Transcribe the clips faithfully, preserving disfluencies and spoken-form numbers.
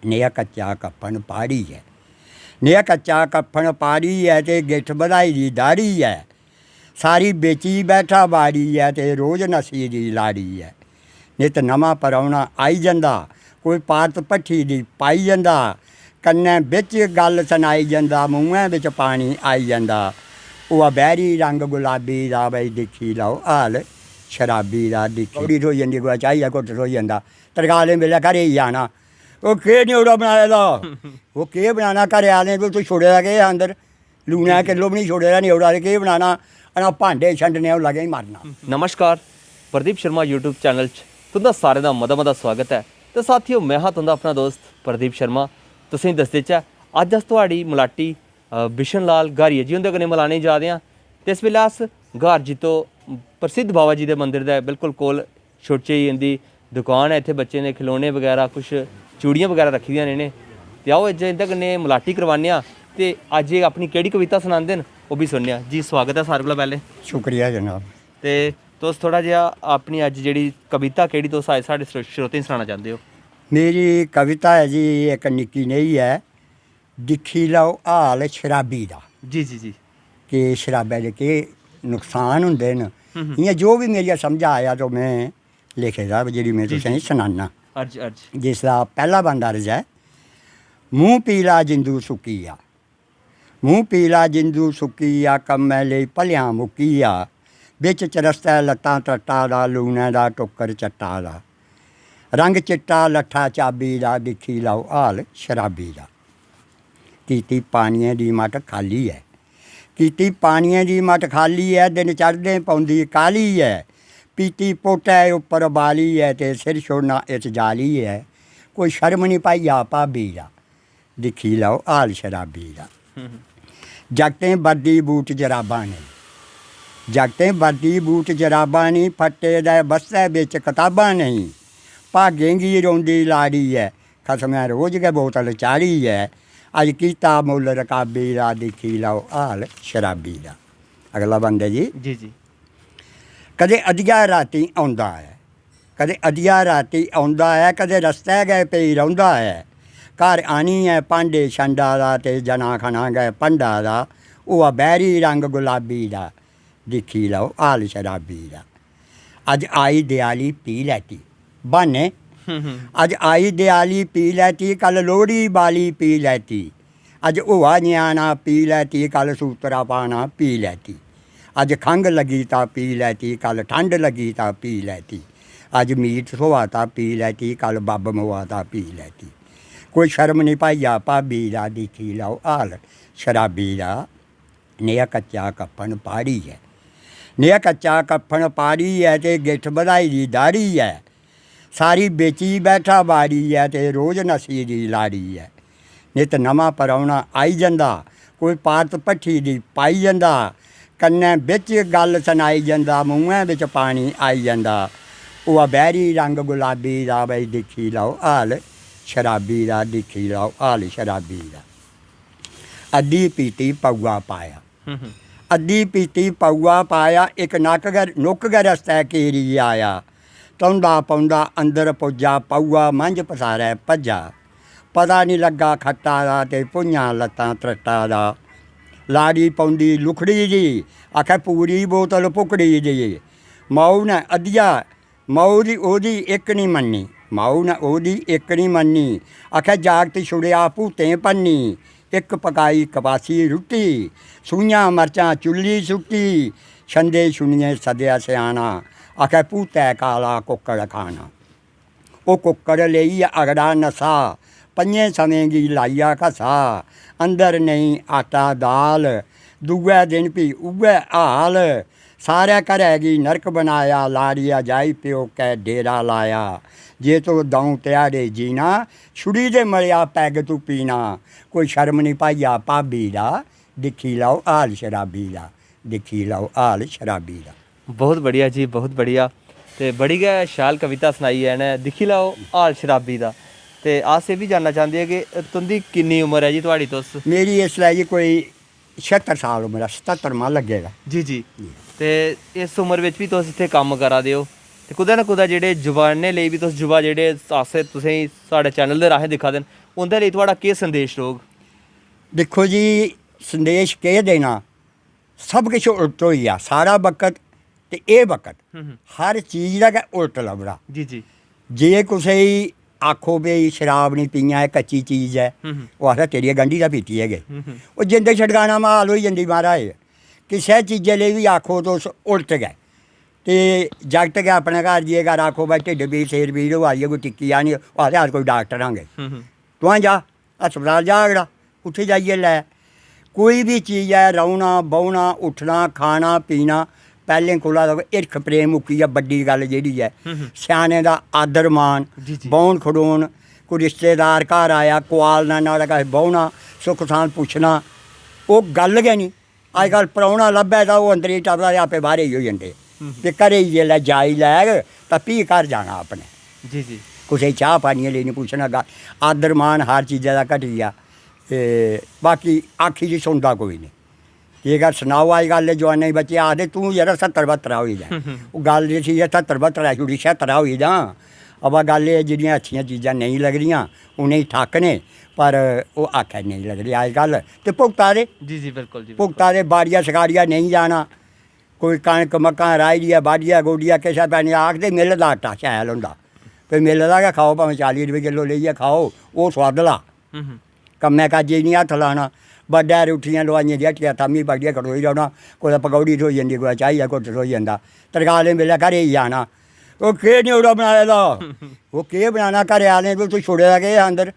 नेहा कच्चा कप्पन पाड़ी ऐ। नेहा कच्चा कप्पन पाड़ी ऐ ते गिट्ठ बधाई दी दाढ़ी ऐ। सारी बेची बैठा बाड़ी ऐ ते रोज नस्सी दी लाड़ी ऐ। नित नमां परौह्ना आई जंदा, कोई पारत भट्ठी दी पाई जंदा, कन्नै बिच गल्ल सनाई जंदा, मूंहै बिच पानी आई जंदा। ओह् बैरी रंग गुलाबी दा, भई दिक्खी लैओ हाल शराबी दा। दिक्खी पौड़ी थ्होई जंदी, कुतै चाही दा घुट्ट थ्होई जंदा, तरकालें बेल्लै घरै गी जाना। ओह् केह् न्योड़ा बनाए दा? ओह् केह् बनाना, घरै आह्लें तूं, तूं छोड़े दा केह् हा अंदर? लूनै दा किल्लो बी निं छोड़े दा न्योड़ा, ते केह् बनाना? अना भांडे छंडने, ओह् लगे मरना। नमस्कार, प्रदीप शर्मा YouTube चैनल च तुं'दा सारें दा मता मता सुआगत ऐ। ते साथियो, में हा तुं'दा अपना दोस्त प्रदीप शर्मा। तुसेंगी दसदे च, अज्ज अस थुआढ़ी मलाटी, अ, बिशन लाल ग्हारिया जी हुंदे कन्नै मलाने जा दे आं। ते इस बेल्लै अस ग्हार जित्तो प्रसिद्ध बाबा जी दे मंदर दे बिल्कुल कोल छुड़चे ही इं'दी दुकान ऐ। इत्थै बच्चें दे खिलौने बगैरा, कुछ चूड़ियां बगैरा रक्खी दियां न इ'नें। ते आओ, अज्ज इं'दे कन्नै मलाटी करवाने आं ते अज्ज एह् अपनी केह्ड़ी कविता सनांदे न, ओह् बी सुनने आं। जी, सुआगत ऐ सारें कोला पैह्लें। शुक्रिया जनाब। ते तुस थोह्ड़ा जेहा अपनी अज्ज जेह्ड़ी कविता, केह्ड़ी तुस अज्ज साढ़े श्रो-, श्रोतें गी सनाना चांह्दे ओ? मेरी कविता ऐ जी, इक निक्की नेही ऐ, दिक्खी लैओ हाल शराबी दा। जी, जी, जी। कि शराबै दे केह् नुकसान होंदे न। हम्म, हम्म। इ'यां जो बी मेरिया समझा आया, तो में लिखे दा, जेह्ड़ी में जी, तुसेंगी जी। सनान्ना। अर्ज, अर्ज। जिसदा पैह्ला बंद अर्ज ऐ, मूंह् पीला जिंदू सुक्की गेआ। मूंह् पीला जिंदू सुक्की गेआ, कम्मै लेई भलेआं मुक्की गेआ। बिच चरस्तै लत्तां त्रट्टा दा, लूनै दा टुक्कर चट्टा दा। रंग चिट्टा लट्ठा चाबी दा, दिक्खी लैओ हाल शराबी दा। कीती पानियै दी मट खाल्ली ऐ। कीती पानियै दी मट खाल्ली ऐ, दिन चढ़दे पौंदी काह्ली ऐ। पीती पोटै उप्पर बाली ऐ ते सिर छोड़ना इस जाली ऐ। कोई शर्म निं भाइया भाबी दा, दिक्खी लैओ हाल शराबी दा। हम्म। जागतें वर्दी बूट जराबां नेईं, जागतें वर्दी बूट जराबां नेईं, फट्टे दे बस्ते बिच कताबां नेईं। भागें गी रोंदी लाड़ी ऐ, खसमै रोज गै बोतल चाढ़ी ऐ। अज्ज कीता मुल्ल रकाबी दा, दिक्खी लैओ हाल शराबी दा। अगला बंद ऐ जी। जी, जी। कदें अद्धिया रातीं औंदा ऐ, कदें अद्धिया रातीं औंदा ऐ, कदें रस्तै गै पेई रौंह्दा ऐ। घर आनियै भांडे छंडा दा ते जना खना गै भंडा दा। होआ बैरी रंग गुलाबी दा, दिक्खी लैओ हाल शराबी दा। अज्ज आई देआली पी लैती ब्हान्ने। हम्म, हम्म। अज्ज आई देआली पी लैती, कल लोह्ड़ी बाली पी लैती। अज्ज होआ ञ्याणा पी लैती, कल सूतरा पाना पी लैती। अज्ज खंघ लग्गी तां पी लैती, कल ठंड लग्गी तां पी लैती। अज्ज मीट थ्होआ तां पी लैती, कल बब्ब मोआ तां पी लैती। कोई शर्म निं भाइया भाबी दा, दिक्खी लैओ हाल शराबी दा। नेहा कच्चा कप्पन पाड़ी ऐ, नेहा कच्चा कप्पन पाड़ी ऐ ते गिट्ठ बधाई दी दाढ़ी ऐ। सारी बेची बैठा बाड़ी ऐ ते रोज नस्सी दी लाड़ी ऐ। नित नमां परौह्ना आई जंदा, कोई पारत भट्ठी दी पाई जंदा, कन्नै बिच गल्ल सनाई जंदा, मूंहै बिच पानी आई जंदा। ओह् बैरी रंग गुलाबी दा, भई दिक्खी लैओ हाल शराबी दा, दिक्खी लैओ हाल शराबी दा। अद्धी पीती पौआ पाया। हम्म, हम्म। अद्धी पीती पौआ पाया, इक नक्क गै, नुक्क गै रस्तै केरी आया। धौंदा पौंदा अंदर पुज्जा, पौआ मंझ पसारै भज्जा। पता निं लग्गा खट्टा दा ते भुञां लत्तां त्रट्टा दा। लाड़ी पौंदी लुखड़ी दी, आखै पूरी बोतल भुक्कड़ी दी। माऊ ने अद्धिया, माऊ दी ओह्दी इक निं मन्नी, माऊ ने ओह्दी इक निं मन्नी। आखै जागत छुड़ेआ भूतें भन्नी, इक पकाई कपासी रुट्टी, सूइयां मर्चां चुल्ली सुट्टी। छंदे सुनियै सद्देआ स्याना, आखै भूतै काला कुक्कड़ खाना। ओह् कुक्कड़ लेइयै अगड़ा नस्सा, पंजें समें गी लाइया घसा। अंदर नेईं आटा दाल, दूए दिन फ्ही उ'ऐ हाल। सारै घरै गी नरक बनाया, लाड़िया जाई प्योकै डेरा लाया। जे तूं द'ऊं ध्याड़े जीना, छुड़ी दे मलेआ पैग तूं पीना। कोई शर्म निं भाइया भाबी दा, दिक्खी लैओ हाल शराबी दा, दिक्खी लैओ हाल शराबी दा। बहुत बढ़िया जी, बहुत बढ़िया। ते बड़ी गै शैल कविता सनाई ऐ इ'नें, दिक्खी लैओ हाल शराबी दा। ते अस एह् बी जानना चांह्दे आं कि तुं'दी किन्नी उम्र ऐ जी थुआढ़ी, तुस? मेरी इसलै जी कोई छेहत्तर साल उम्र ऐ, सतत्तर मां लग्गे दा। जी, जी। जी। ते इस उम्र बिच बी तुस इत्थै कम्म करा दे ओ, ते कुतै ना कुतै जेह्ड़े जुआनें लेई बी तुस, जुवा जेह्ड़े अस तुसेंगी साढ़े चैनल दे राहें दिक्खा दे न, उं'दे लेई थुआढ़ा केह् संदेश रौह्ग? दिक्खो जी, संदेश केह् देना, सब किश उल्ट होई गेआ। साढ़ा वक्त ते एह् वक्त, हम्म, हम्म। हर चीज दा गै उल्ट लभदा। जी जी। जे कुसै गी आखो भई शराब निं पीयां, एह् कच्ची चीज ऐ, हम्म, हम्म। ओह् आखदा तेरी गंढी दा पीती ऐ गई। हम्म, हम्म। ओह् जिंदे छडगाना माल होई जंदी महाराज। किसै चीजै लेई बी आखो तुस, उल्ट गै। ते जागत गै अपने घर जाइयै घर आखो भाई ढिड्ड पीड़, सिर पीड़ होआ दी ऐ, कोई टिक्की आनी, ओह् आखदे अस कोई डाक्टर आं गै। हम्म, हम्म। तुआं जा, अस्पताल जा अगड़ा, उत्थै जाइयै लै। कोई बी चीज ऐ, रौह्ना बौह्ना, उट्ठना खाना पीना, पैह्लें कोला गै हिरख प्रेम मुक्की गेआ। बड्डी गल्ल जेह्ड़ी ऐ, हम्म, हम्म। स्याने दा आदर मान, जी, जी। बौह्न खड़ोन, कोई रिश्तेदार घर आया, कुआलना, नुहाड़े कश बौह्ना, सुख सांद पुच्छना, ओह् गल्ल गै निं। अजकल परौह्ना लब्भै तां ओह् अंदरै गी टपदा ते आपे बाह्रै गी होई जंदे। हम्म। ते घरै गी जेल्लै जाई लैग तां फ्ही घर जाना अपने। जी जी। कुसै गी चाह् पानियै लेई निं पुच्छना, गल्ल आदर मान हर चीजा दा घटी गेआ। ते बाकी आखी दी सुनदा कोई निं। जेकर सनाओ अजकल दे जोआनै गी बच्चे आखदे तूं यरा सत्तर बत्तरा होई दा ऐ। ओह् गल्ल जे ठीक ऐ, सत्तर बत्तरा छुड़ी छत्तरा होई दा। अबा गल्ल एह्, जेह्ड़ियां अच्छियां चीजां नेईं लगदियां उ'नेंगी ठाकने, पर ओह् आखै नेईं लगदे अजकल। ते भुगता दे, जी जी, बिल्कुल जी, बिल्कुल। भुगता दे, बाड़िया सकाड़िया नेईं जाना। कोई कनक मक्कां राही दिया, बाड्ढिया गोड्डिया किश पैनी, आखदे मिल दा आटा शैल होंदा, ते मिल दा गै खाओ, भामें चाली रपेऽ किलो लेइयै खाओ, ओह् सोआदला। हम्म, हम्म। कम्मै काजै गी निं हत्थ लाना। बड्डै रुट्ठियां लोआइयें दी हट्टिया थाम्मी पकड़ियै खड़ोई रौह्ना, कुतै पकौड़ी थ्होई जंदी, कुतै चाही दा घुट्ट थ्होई जंदा। तरकालें बेल्लै घरै गी जाना, ओह् केह् न्योड़ा बनाए दा? ओह् केह् बनाना, घरै आह्लें तूं छोड़े दा केह् हा अंदर?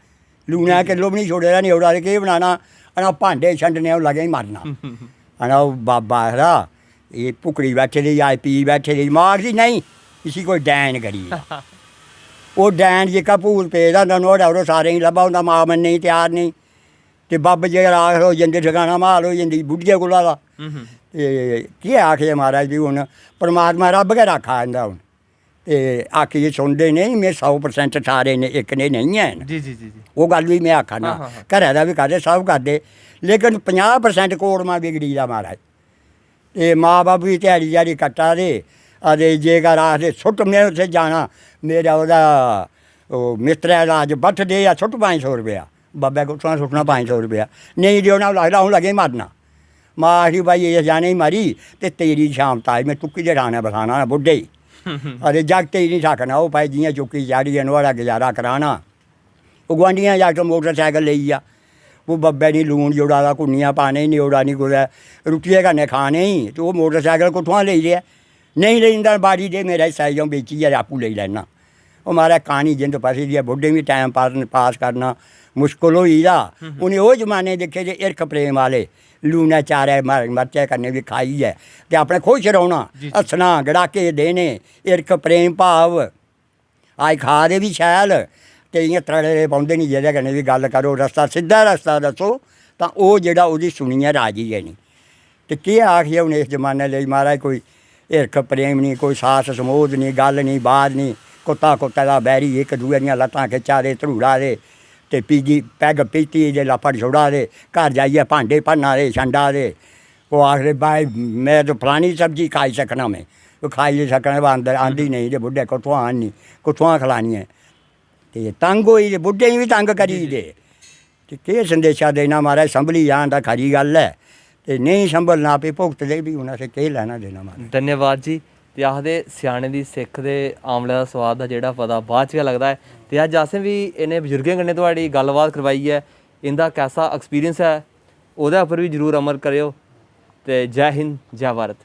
लूनै दा किल्लो बी निं छोड़े दा न्योड़ा, ते केह् बनाना? अना भांडे छंडने, ओह् लगे मरना। अना ओह् बाबा आखदा, एह् भुक्कड़ी बैठे दे, जां पी बैठे दे। मां आखदी, "नेईं, इसी कोई डैन करी गेदा।" ओह् डैन जेह्का भूत पेदा होंदा, नुहाड़े उप्पर सारें गी लब्भा होंदा, मां मन्नने गी त्यार नेईं। ते बब्ब जेकर आखर होई जंदे, ठकाना म्हाल होई जंदी बुड्ढियै कोला दा। हम्म, हम्म। ते केह् आखदे महाराज, भी हून परमात्मा रब्ब गै राखा इंदा हून। ते आखियै सुनदे नेईं, में सौ परसेंट सारे न, इक ने नेईं हैन। जी जी जी जी। ओह् गल्ल बी में आखा ना, हां, हां, हां। घरै दा बी करदे, सब करदे, लेकिन पंजाह् परसेंट कोड़मा बिगड़ी दा महाराज। ते मां बब्ब बी ध्याड़ी ध्याड़ी कट्टा दे। अते जेकर आखदे सुट्ट, में उत्थै जाना, मेरा ओह्दा, ओह् मिस्तरै दा अज्ज बट्ठ दे, जां सुट्ट पंज सौ रपेआ। बब्बै कुत्थुआं सुट्टना पंज सौ रपेआ? नेईं देओ ना, लगदा अ'ऊं लगे मरना। मां आखदी, "भाई, इस जाने गी मरी ते तेरी शाम ताज में तुक्की दे राने बसाना ना बुड्ढे गी।" अते जागतै गी निं ठाकना, ओह् भाई जि'यां चुक्की चाढ़ियै नुहाड़ा गजारा कराना। ओह् गुआंढियां जागत मोटरसाइकल लेई गेआ, ओह् बब्बै निं लून जुड़ा दा, कुन्नियां पाने गी न्योड़ा निं, कुतै रुट्टियै कन्नै खाने गी, ते ओह् मोटरसाइकल कुत्थुआं लेई रेहा? नेईं लेई जंदा, बाड़ी दे, मेरा हिस्सा ऐ, अ'ऊं बेचियै आपूं लेई लैन्ना। ओह् महाराज, कानी जिंद फसी दी ऐ, बुड्ढें बी टैम पास, पास करना मुश्कल होई दा। हम्म। उ'नें ओह् जमाने दिक्खे जे हिरख प्रेम आह्ले, लूनै चारै मर-, मरचै कन्नै बी खाइयै ते अपने खुश रौह्ना, जी, जी। हस्सना, गड़ाके देने, हिरख प्रेम भाव। अज्ज खा दे बी शैल ते इ'यां त्रड़े दे पौंदे निं, जेह्दे कन्नै बी गल्ल करो, रस्ता, सिद्धा रस्ता दस्सो, तां ओह् जेह्ड़ा ओह्दी सुनियै राजी गै निं। ते केह् आखिए हून इस जमाने लेई महाराज, कोई हिरख प्रेम निं, कोई सास समोध निं, गल्ल निं, बात निं, कुत्ता कुत्ते दा बैरी, इक दूए दियां लत्तां खिच्चा दे, धरूड़ा दे, ते पीगी पैग पीती जेल्लै फड़ छुड़ा दे, घर जाइयै भांडे भन्ना दे, छंडा दे। ओह् आखदे, "भाई, में तो फलानी सब्जी खाई सकना, में ओह् खाई निं सकना, बा अंदर आंदी नेईं ते बुड्ढे कुत्थुआं आह्ननी, कुत्थुआं खलानी ऐ?" ते तंग होई ते बुड्ढें गी बी तंग करी दे। ते केह् संदेशा देना महाराज, संभली जान तां खरी गल्ल ऐ, ते नेईं संभलना, आपे भुगतदे, भी हून असें केह् लैना देना महाराज। धन्यवाद जी। ते आखदे, स्याने दी सिक्ख ते आमले दा स्वाद दा जेह्ड़ा पता बाद च गै लगदा ऐ। ते अज्ज असें बी इ'नें बजुर्गें कन्नै थुआढ़ी गल्लबात करवाई ऐ, इं'दा कैसा एक्सपीरियंस ऐ, ओह्दे उप्पर बी जरूर अमल करेओ। ते जै हिंद, जै भारत।